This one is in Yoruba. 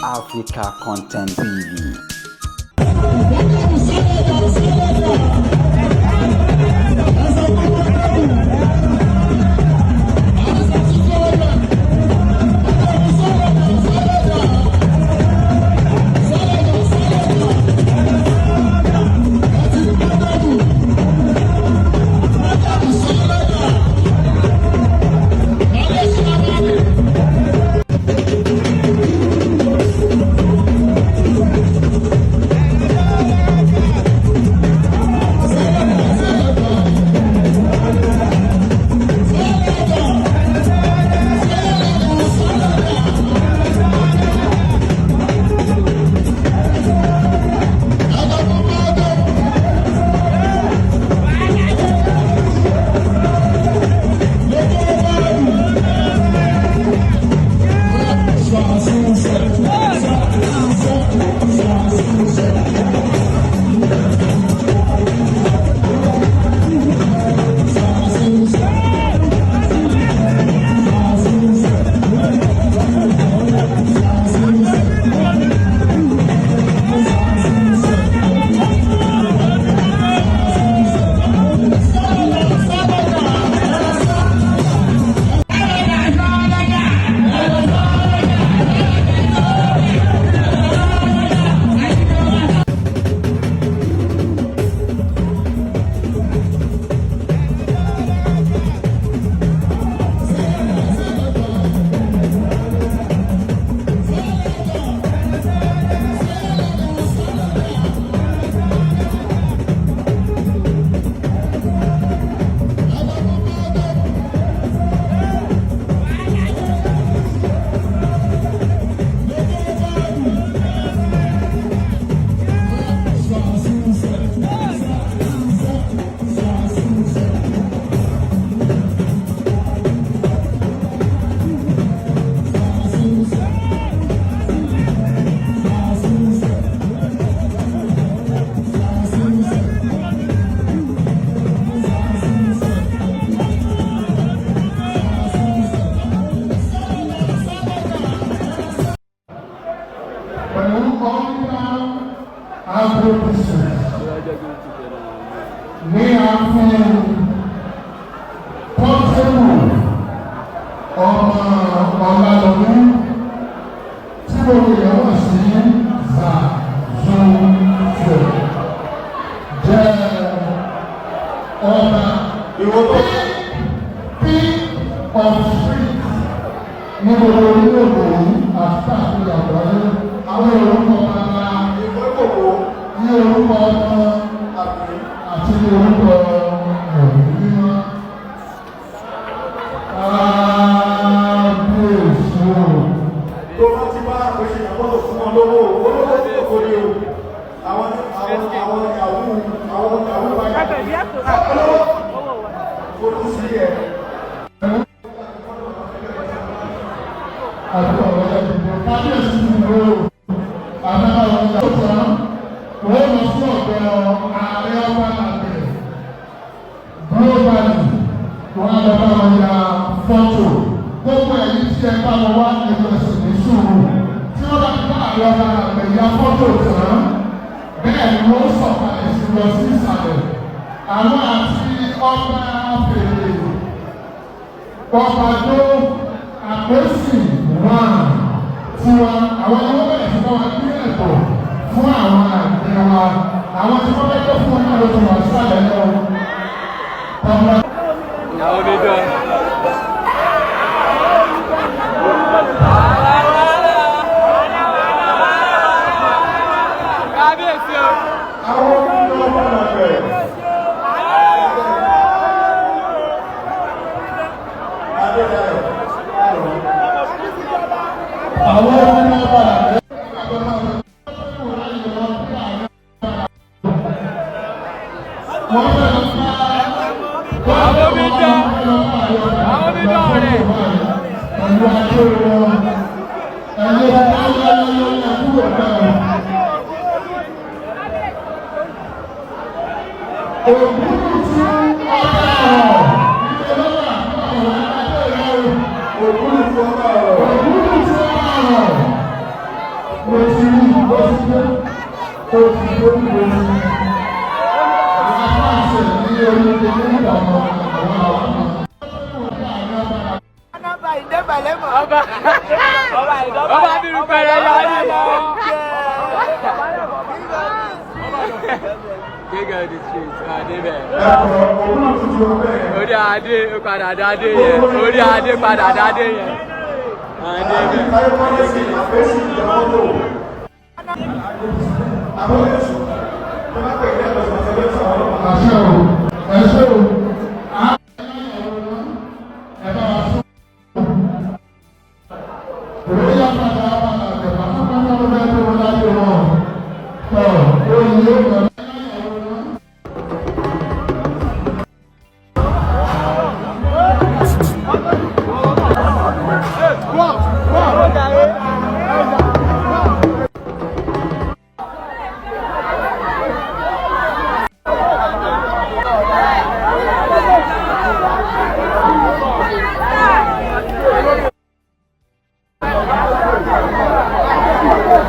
Africa Content TV. Pẹ̀lú Omnipower Agro Business ní àfihàn Portable ọmọ Ọlálọ́mí tí gbogbo èèyàn wọ̀ sí Zazunfò jẹ́ ọba P of street ní gbogbo orílẹ̀-èdè yìí àti káàkiri àgbáyé, àwọn orúkọ bàbá, ní orúkọ ọmọ àti ní orúkọ ẹ̀mí mímọ́. Kábíyèsí o. Tó rántí bá àpèṣe ìyàwó fún wọn lówó olówó tó kò ní o, àwọn yahoo, àwọn yahoo báyìí olówó kò ní sí ẹ. Àti ọ̀rọ̀ ẹ̀dùnkún kábíyèsí ti lò ó àbẹ́bá wọn yà ó tán, wọ́n lọ sí ọ̀dọ̀ ààrẹ ọba àgbẹ̀ globally, wọ́n á lọ bá wọn ya fọ́tò. Gbogbo ẹ̀yìn tí ẹ bá wọn wá, ẹgbẹ́ sì ní sùúrù. Tí wọ́n bá ti bá ààrẹ ọba àgbẹ̀ ya fọ́tò tán, bẹ́ẹ̀ ni wọ́n sọ̀kalẹ̀ sí lọ sí ìsàlẹ̀, àwọn àti ọba fèrè, ọba tó àpèsè wọn tiwa, àwọn ni wọ́n bẹ̀rẹ̀ sí bá wa gbé ẹ̀tọ́ fún àwọn àgbẹ̀ wa. Àwọn tí wọ́n bẹ́ẹ̀ tó fún wọn náà ló ti wà sálẹ̀ lọ. Ọmọ Àwọn onídàá. Kábíyèsí o. Àwọn ọmọ ọmọ àgbẹ̀. Adédayọ̀. Àwọn ọmọ ọba àgbẹ̀. Wọ́n fẹ́ lọ bá Àwọn omidan. Àwọn omidan rẹ̀. Pẹ̀lú ajé wọn, ẹ̀yẹ ayẹyẹ kúrò bẹ́ẹ̀. Ògúrùtù ọba ọ̀rọ̀ ilé lọ́wọ́ àwọn adé rẹ̀ o. Ògúrùtù ọba ọ̀rọ̀. Ògúrùtù ọba ọ̀rọ̀. Ọba bírú pẹrẹ yá ni. Gẹ́gẹ́ di street adé bẹ̀. Ẹ̀kọ́ òun náà tún ti wọ́n bẹ́ẹ̀. Orí adé ó padà dádé yẹn. Orí adé padà dádé yẹn. Adé bẹ̀. Táyé kọ́lé sí àfẹ́sí ìjọba. Àwọn oṣù tó bá pè ní ẹ̀kọ́ ìṣẹ̀lẹ̀ ìṣẹ̀lẹ̀ ọlọ́pàá. Àṣẹ o, ẹ ṣé o. Ẹ bá wa sún. Òwe yá padà padà tẹ̀pá pápá ló fẹ́ tó wọn láyé wọn. Tọ́ oyin yóò lọ.